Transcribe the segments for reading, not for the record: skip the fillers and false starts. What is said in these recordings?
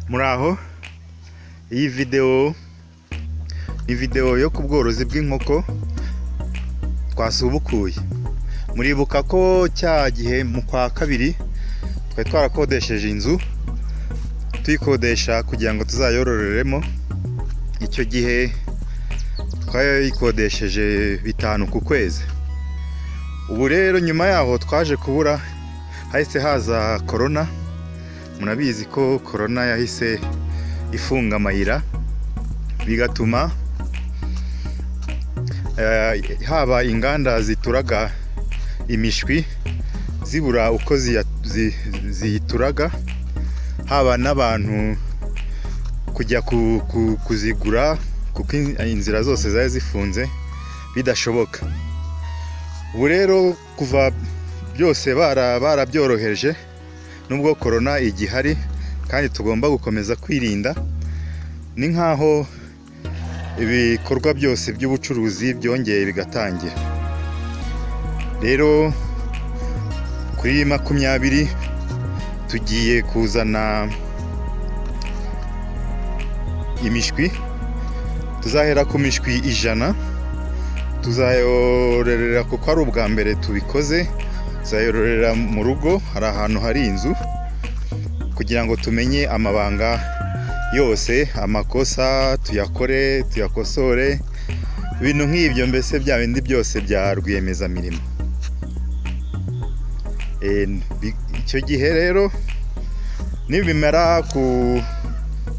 Muraho, iyi videwo ni videwo yo ku bworozi bw'inkoko twasubukuye. Muribuka ko cya gihe mu kwa kabiri twari twarakodesheje inzu, tuyikodesha kugira ngo tuzayororeremo. Icyo gihe twayikodesheje 5 ku kwezi. Ubu rero nyuma yaho twaje kubura, hahise haza korona. Murabizi ko korona yahise ifunga amayira, bigatuma haba inganda zituraga imishwi zibura uko ziyituraga, haba n'abantu kujya kuzigura kuko inzira zose zari zifunze bidashoboka. Ubu rero kuva byose barabyoroheje, nubwo korona igihari kandi tugomba gukomeza kwirinda, ni nk'aho ibikorwa byose by'ubucuruzi byongeye bigatangira. Rero kuri 20 tugiye kuzana imishwi, tuzahera ku mishwi 100, tuzayororera kuko ari ubwa mbere tubikoze, tuzayororera mu rugo, hari ahantu hari inzu, kugira ngo tumenye amabanga yose, amakosa tuyakore, tuyakosore, ibintu nk'ibyo, mbese bya bindi byose bya rwiyemezamirimo. Icyo gihe rero nibimara ku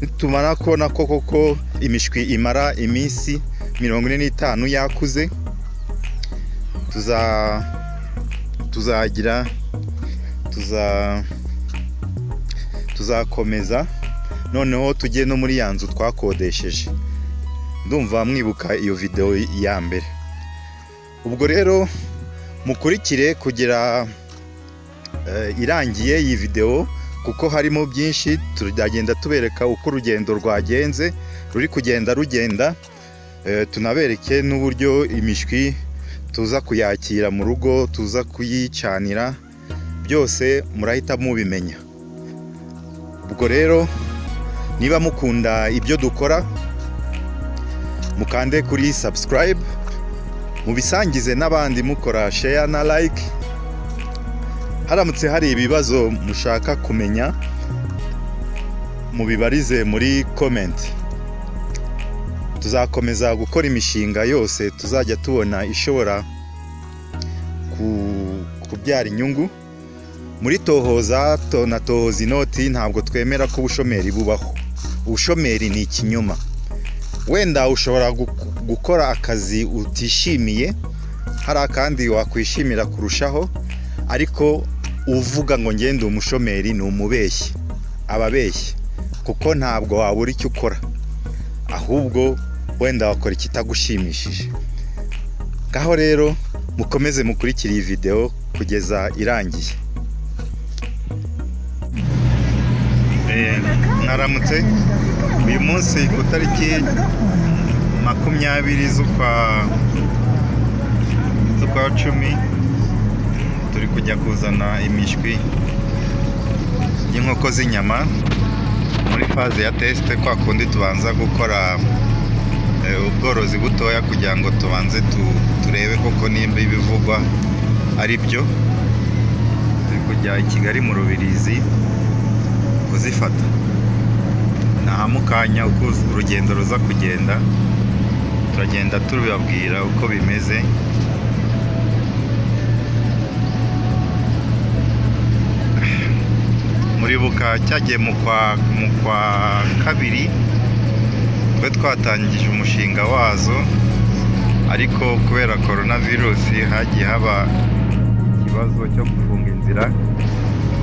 nitumara kubona ko koko imishwi imara iminsi 45 yakuze, tuzagira tuzakomeza noneho tujye no muri ya nzu twakodesheje. Ndumva mwibuka iyo videwo ya mbere. Ubwo rero mukurikire kugera irangiye iyi videwo, kuko harimo byinshi. Turagenda tubereka uko urugendo rwagenze, ruri kugenda rugenda, tunabereke n'uburyo imishwi tuza kuyakira mu rugo, tuza kuyicanira, byose murahita mubimenya. Ubwo rero niba mukunda ibyo dukora, mukande kuri subscribe, mubisangize n'abandi mukora share na like. Haramutse hari ibibazo mushaka kumenya, mubibarize muri comment. Tuzakomeza gukora imishinga yose tuzajya tubona ishobora kubyara inyungu. Muri Tohoza na Tohoza Inoti ntabwo twemera ko ubushomeri bubaho. Ubushomeri ni ikinyoma. Wenda ushobora gukora akazi utishimiye, hari akandi wakwishimira kurushaho, ariko uvuga ngo ngende umushomeri ni umubeshyi, aba abeshye, kuko ntabwo wabura icyo ukora, ahubwo wenda wakora ikitagushimishije. Ngaho rero mukomeze mukurikire iyi videwo kugeza irangiye. Mwaramutse. Uyu munsi ku tariki 20 z'ukwa 10, turi kujya kuzana imishwi y'inkoko z'inyama muri phase ya test, kwa kundi tubanza gukora ubworozi butoya kugira ngo tubanze turebe koko nimba ibivugwa ari byo. Turi kujya i Kigali mu Rubirizi kuzifata. Naha mukanya uko urugendo ruza kugenda, turagenda tubibabwira uko bimeze. Muribuka cyagiye mu kwa kabiri twe twatangije umushinga wazo, ariko kubera korona virusi hagiye haba ikibazo cyo gufunga inzira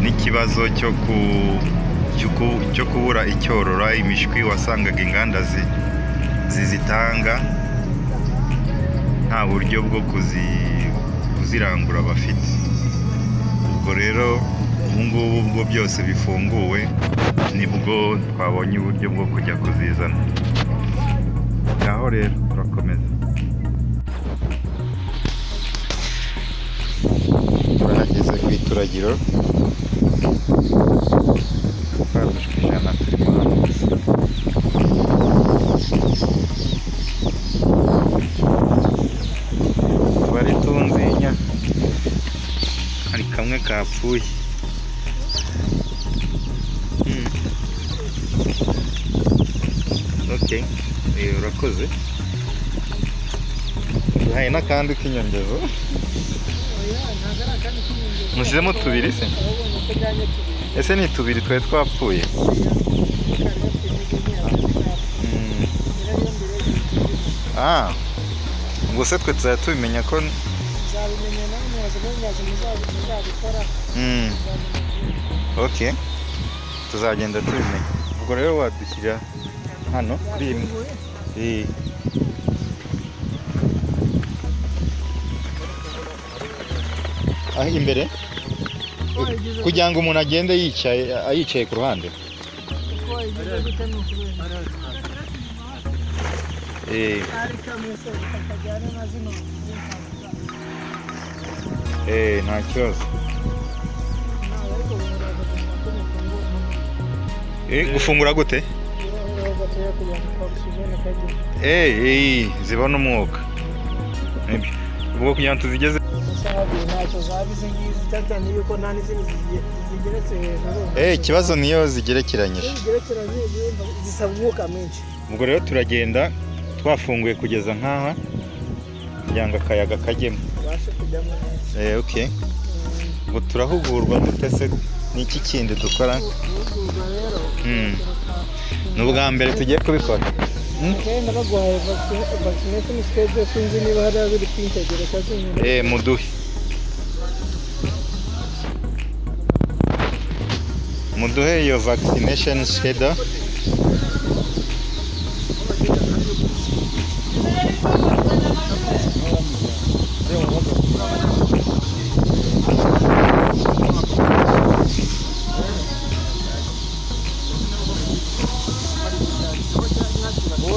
n'ikibazo cyo kubura icyorora imishwi. Wasangaga inganda zizitanga nta buryo bwo kuzirangura bafite. Ubwo rero ubu ngubu ubwo byose bifunguwe, nibwo twabonye uburyo bwo kujya kuzizana. Ngaho rero turakomeza. Turahageze ku ituragiro, twa dushwi 100 turimo hano. Kapfuye. Okay. Urakoze. Duhaye n'akandi k'inyongezo. Oya, ntabwo ari akandi k'inyongera. Mushyizemo tubiri se? Urabona ko njyanye tubiri. Ese ni tubiri twari twapfuye? Kari gafite intege nke, akandi kapfuye. Nyirayo mbere y'uko Ah. Ubwo se twe tuzajya tubimenya ko muzabimenya nawe, muraza kubibaza, muzabikora. Muzabimenya. Okay. Tuzagenda tubimenya. Ubwo rero wadushyira hano kuri iyi. Yafunguye. Ah, imbere Wayigize kugira ngo umuntu agende yicaye, ayicaye ku ruhande. Uko wayigize gute ni ukubera ari kamwe se kakajyana na zino. Nta kibazo. Ntawe, ariko muraza gushaka imifunguro. Gufungura gute? Uraho gatoya kugira ngo oxygen kajye. Zibona umwuka. Nibyo. Ubwo kugira ngo tuzigeze Amasaha 2 ntacyo zaba izi ngizi, cyane yuko nta n'izindi zigeretse hejuru. Ikibazo niyo zigerekeranyije. Iyo zigerekeranye zisaba umwuka mwinshi. Ubwo rero turagenda twafunguye kugeza nk'aha kugira ngo akayaga kajyemo. Ubashe kujyamo neza. Okay. Ubwo turahugurwa gute se? Ni iki kindi dukora? Guhugurwa rero Ni ubwa mbere tugiye kubikora. Genda baguhaye vaccination schedule, sinzi niba hari abiri kwitegereza zinyuma. Muduhe. Muduhe iyo vaccination schedule.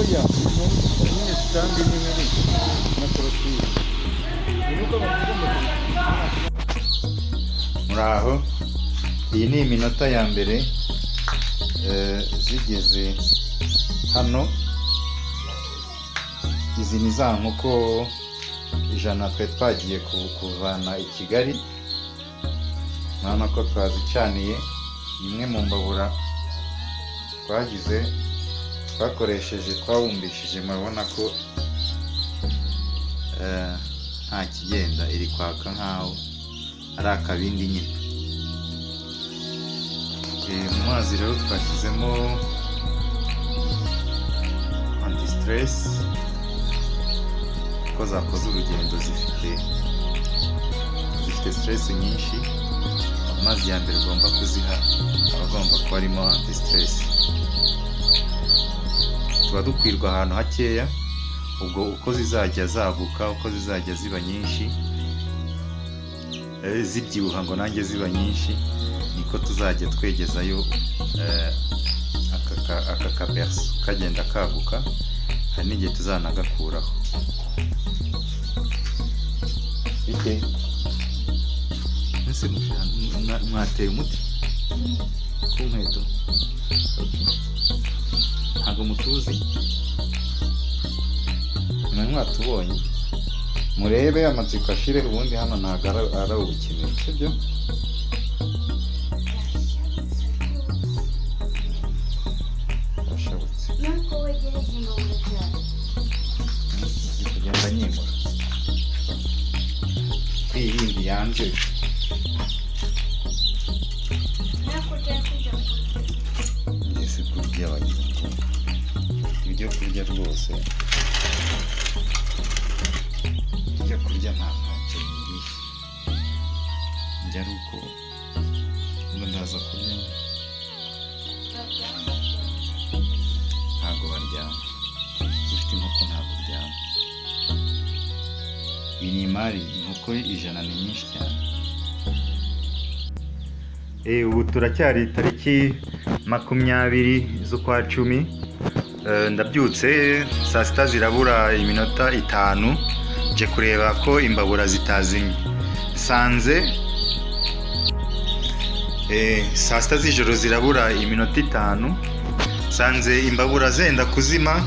Oya, nyine sitambi n'ibiri na korotire. Muraho. Iyi ni iminota ya mbere zigeze hano. Izi ni za nkoko 100 twari twagiye kuvana i Kigali. Murabona ko twazicaniye. Imwe mu mbabura twagize twakoresheje twawumbishije, murabona ko nta kigenda, iri kwaka nkaho ari akabindi nyine. Mu mazi rero twashyizemo anti stress ko zakoze urugendo zifite stress nyinshi. Amazi ya mbere ugomba kuziha aba agomba kuba arimo anti stress. Tuba dukwirwa ahantu hakeya, ubwo uko zizajya zaguka, uko zizajya ziba nyinshi, zibyibuha ngo nanjye ziba nyinshi, niko tuzajya twegezayo aka kaberso kagenda kaguka, hari n'igihe tuzanagakuraho. Bite? Ese mwateye umuti ku nkweto? Ntabwo mutuzi, mwe mwatubonye, murebe amatsiko ashire, ubundi hano ntabwo ari ubukeneye, sibyo? Arashabutse. Nuko wegereje imbabura cyane. Ndi kugenda nyimura iyi yindi yanze. Ntabwo utari kujya kurya. Ngeze kurya wagira ngo ibyo kurya rwose, ibyo kurya ntacyo biriye, njya ari uko ngo ndaza kurya. Ntabwo baryama. Iyo ufite inkoko ntabwo uryama. Iyi ni imari, inkoko 100 ni nyinshi cyane. Ubu turacyari tariki 20 z'ukwa 10. Ndabyutse saa 6 zirabura iminota 5, nje kureba ko imbabura zitazimye. Nsanze saa 6 z'ijoro zirabura iminota 5, nsanze imbabura zenda kuzima.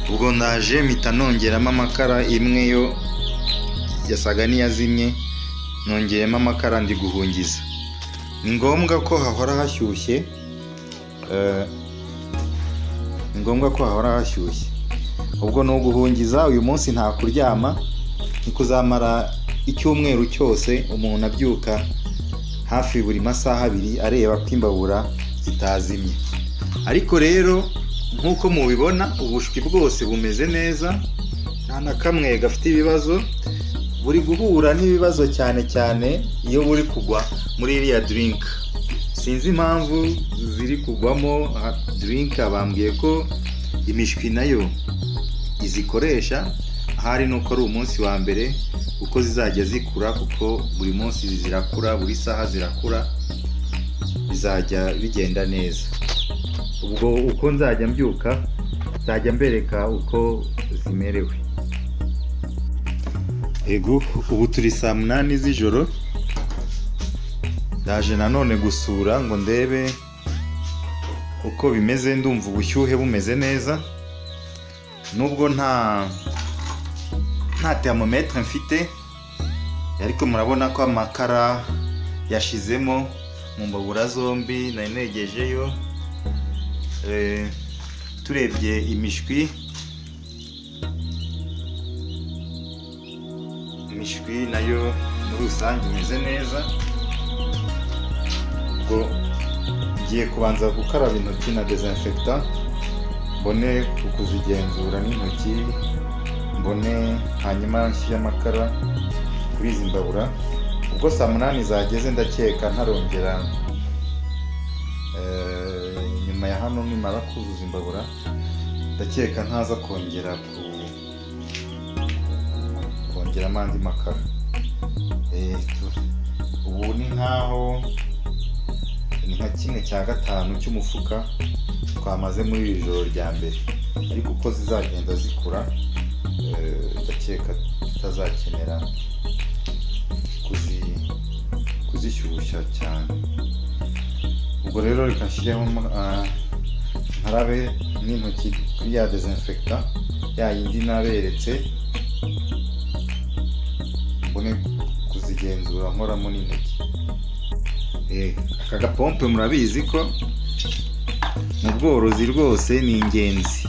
Ubwo ndaje mpita nongeramo amakara, imwe yo yasaga n'iyazimye. Nongeyemo amakara, ndi guhungiza. Ni ngombwa ko hahora hashyushye, ni ngombwa ko hahora hashyushye. Ubwo ni uguhungiza. Uyu munsi nta kuryama, ni kuzamara icyumweru cyose umuntu abyuka hafi buri masaha 2 areba ko imbabura zitazimye. Ariko rero nk'uko mubibona, ubushwi bwose bumeze neza, nta na kamwe gafite ibibazo. Buri guhura n'ibibazo cyane cyane iyo buri kugwa muri iriya drink. Sinzi impamvu ziri kugwamo drink. Bambwiye ko imishwi nayo izikoresha. Ahari nuko ari umunsi wa mbere, uko zizajya zikura, kuko buri munsi zirakura, buri saha zirakura, bizajya bigenda neza. Ubwo uko nzajya mbyuka nzajya mbereka uko zimerewe. Ego, ubu turi saa 8 z'ijoro. Ndaje nanone gusura ngo ndebe uko bimeze. Ndumva ubushyuhe bumeze neza, nubwo nta thermomètre mfite, ariko murabona ko amakara yashizemo mu mbabura zombi nari negejeyo. Turebye imishwi nayo muri rusange imeze neza. Ubwo ngiye kubanza gukaraba intoki na désinfectant, mbone kuzigenzura n'intoki, mbone hanyuma nshyire amakara kuri izi mbabura. Ubwo saa 8 zageze, ndakeka ntarongera nyuma ya hano nimara kuzuza imbabura, ndakeka ntaza kongera kongeramo andi makara. Ubu ni nkaho ni nka 1/5 cy'umufuka twamaze muri iri joro rya mbere, ariko uko zizagenda zikura, ndakeka tutazakenera kuzishyushya cyane. Ubwo rero reka nshyireho nkarabe n'intoki kuri ya désinfectant ya yindi naberetse, mbone kuzigenzura nkoramo n'intoki. Aka gapompe murabizi ko mu bworozi rwose ni ingenzi,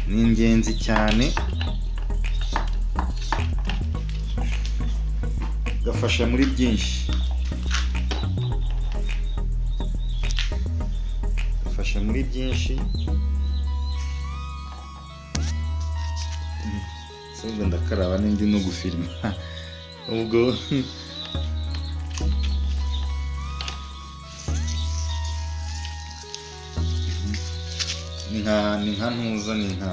ni ingenzi cyane, gafasha muri byinshi, gafasha muri byinshi. Ubwo ndakaraba n'indi no gufilima ubwo. Ni nka ntuza, ni nka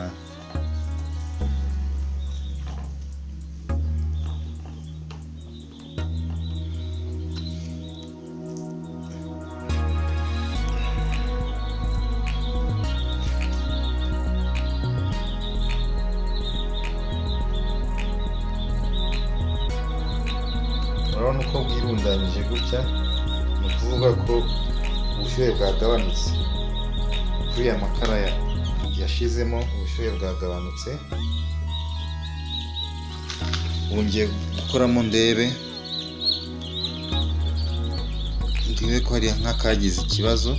urabona uko bwirundanyije gutya, ni ukuvuga ko ubushyuhe bwagabanutse kuri aya makara yashizemo, ubushyuhe bwagabanutse. Ubu ngiye gukoramo ndebe ko hari nk'akagize ikibazo.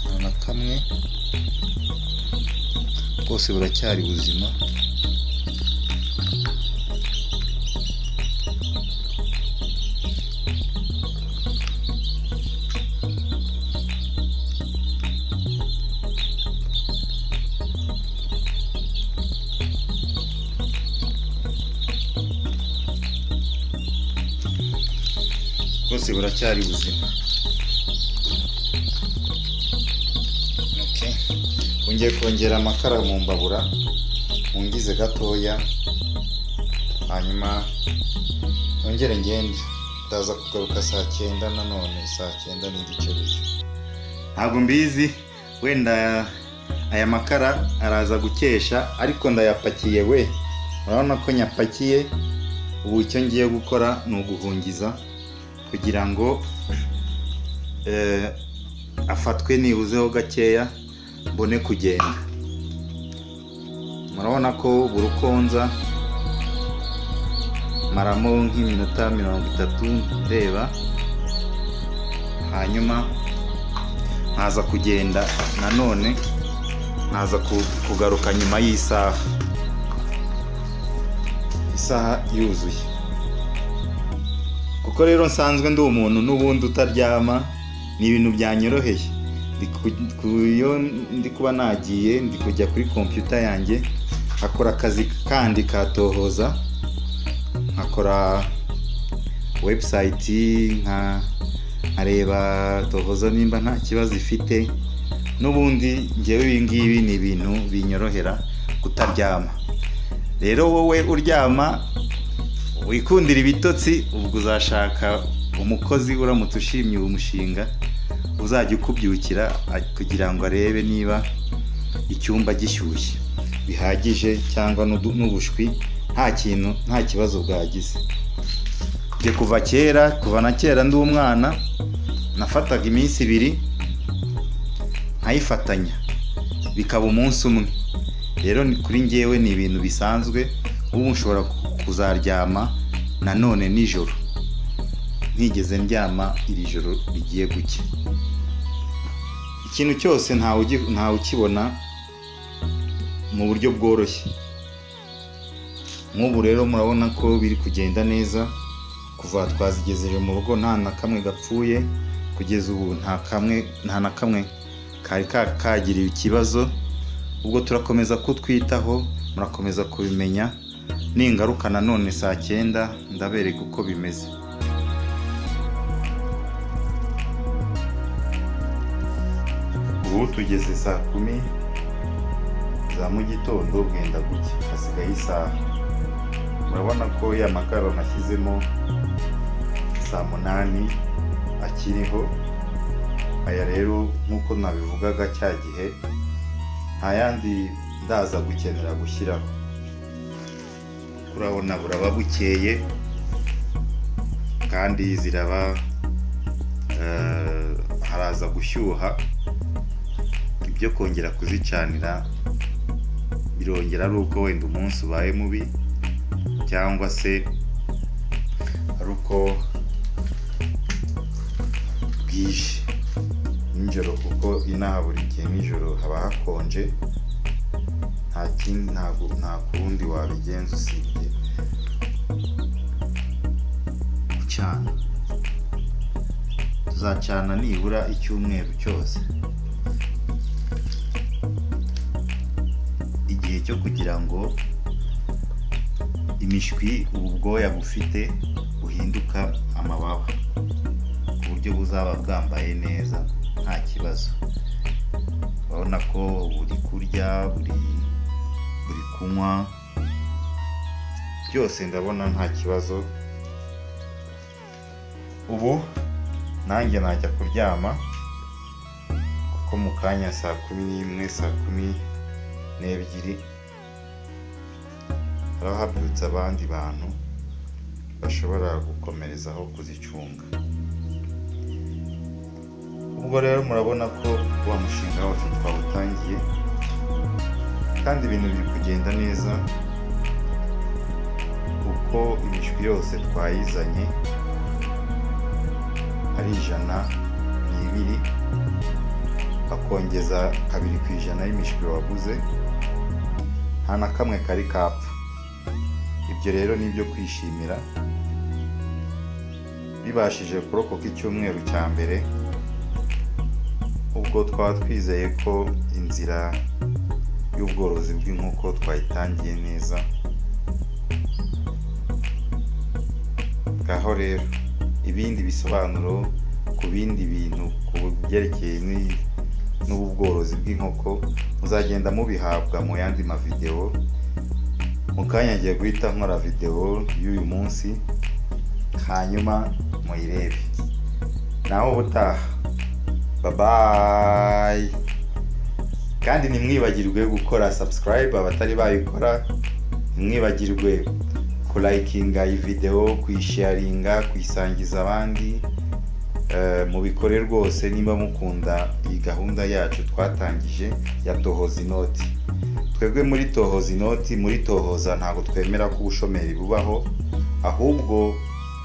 Nta na kamwe, bwose buracyari buzima. Bwose buracyari buzima. Okay. Ngiye kongera amakara mu mbabura, ngize gatoya, hanyuma nongere ngende. Ndaza kugaruka saa 9 nanone, saa 9:30 gutyo. Ntabwo mbizi, wenda aya makara araza gukesha, ariko ndayapakiye we, urabona ko nyapakiye. Ubu icyo ngiye gukora ni uguhungiza. Kugira ngo afatwe nibuzeho gakeya, mbone kugenda. Murabona ko buri uko nza maramo nk'iminota 30 ndeba, hanyuma nkaza kugenda nanone, nkaza kugaruka nyuma y'isaha, isaha yuzuye. Kuko rero nsanzwe ndi umuntu n'ubundi utaryama, ni ibintu byanyoroheye. Iyo ndi kuba nagiye, ndi kujya kuri kompiyuta yanjye, nkakora akazi kandi katohoza, nkakora website, nkareba tohoza nimba nta kibazo ifite. N'ubundi ngewe ibi ngibi ni ibintu binyorohera kutaryama. Rero wowe uryama wikundira ibitotsi, ubwo uzashaka umukozi, uramutse ushimye uwo mushinga, uzajya ukubyukira kugira ngo arebe niba icyumba gishyushye bihagije cyangwa n'ubushwi nta kintu, nta kibazo bwagize. Njye kuva kera, kuva na kera ndi umwana, nafataga iminsi 2 nkayifatanya bikaba umunsi umwe. Rero kuri njyewe ni ibintu bisanzwe. Ubu nshobora kuzaryama nanone nijoro ntigeze ndyama iri joro rigiye gucya. Ikintu cyose ntawe ukibona mu buryo bworoshye nk'ubu. Rero murabona ko biri kugenda neza. Kuva twazigejeje mu rugo nta na kamwe gapfuye kugeza ubu, nta kamwe, nta na kamwe kari kagira ikibazo. Ubwo turakomeza kutwitaho, murakomeza kubimenya. Ningaruka nanone saa 9 ndabereka uko bimeze. Ubu tugeze saa 10 za mu gitondo bwenda gucya, hasigaye isaha. Murabona ko ya makara nashyizemo saa 8 akiriho. Aya rero, nk'uko nabivugaga cya gihe, nta yandi ndaza gukenera gushyiraho. Urabona buraba bukeye kandi ziraba haraza gushyuha. Ibyo kongera kuzicanira birongera ari uko wenda umunsi ubaye mubi, cyangwa se ari uko bwije nijoro, kuko inaha buri gihe nijoro haba hakonje. Nta kindi, nta kundi wabigenza usibye gucana. Tuzacana nibura icyumweru cyose, igihe cyo kugira ngo imishwi, ubu bwoya bufite buhinduka amababa, ku buryo buzaba bwambaye neza nta kibazo. Urabona ko buri kurya, buri kunywa, byose ndabona nta kibazo. Ubu nanjye najya kuryama, kuko mu kanya saa 11, saa 12 haraba habyutse abandi bantu bashobora gukomerezaho kuzicunga. Ubwo rero murabona ko wa mushinga wacu twawutangiye kandi ibintu biri kugenda neza, kuko imishwi yose twayizanye ari 102, bakongeza 2% y'imishwi waguze, nta na kamwe kari kapfa. Ibyo rero ni ibyo kwishimira. Bibashije kurokoka icyumweru cya mbere, ubwo twaba twizeye ko inzira y'ubworozi bw'inkoko twayitangiye neza. Ngaho rero ibindi bisobanuro ku bindi bintu ku byerekeye n'ubu bworozi bw'inkoko muzagenda mubihabwa mu yandi mavidewo. Mu kanya ngiye guhita nkora videwo y'uyu munsi, hanyuma muyirebe. Naho ubutaha, babayi. Kandi ntimwibagirwe gukora subscribe abatari bayikora, ntimwibagirwe. Kulayikinga iyi videwo, kuyisharinga, kuyisangiza abandi. Mubikore rwose niba mukunda iyi gahunda yacu twatangije ya Tohoza Inoti. Twebwe muri Tohoza Inoti, muri Tohoza, ntabwo twemera ko ubushomeri bubaho. Ahubwo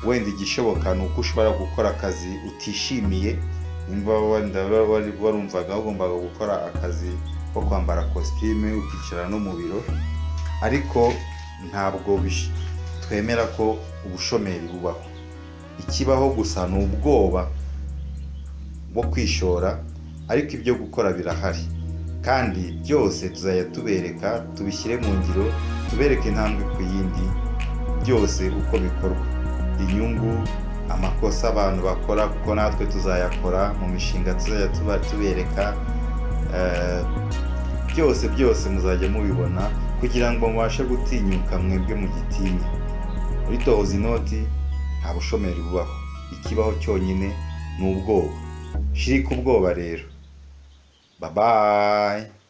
wenda igishoboka ni uko ushobora gukora akazi utishimiye. Nimba wenda warumvaga wagombaga gukora akazi ko kwambara kositime, ukicara no mu biro, ariko ntabwo twemera ko ubushomeri bubaho. Ikibaho gusa ni ubwoba bwo kwishora, ariko ibyo gukora birahari, kandi byose tuzajya tubereka, tubishyire mu ngiro, tubereke intambwe ku yindi, byose uko bikorwa, inyungu, amakosa abantu bakora, kuko natwe tuzayakora mu mishinga tuzajya tuba tubereka. Byose byose muzajya mubibona kugira ngo mubashe gutinyuka mwebwe mugitinya. Muri Tohoza Inoti nta bushomeri bubaho, ikibaho cyonyine ni ubwoba. Shirika ubwoba rero. Bye bye.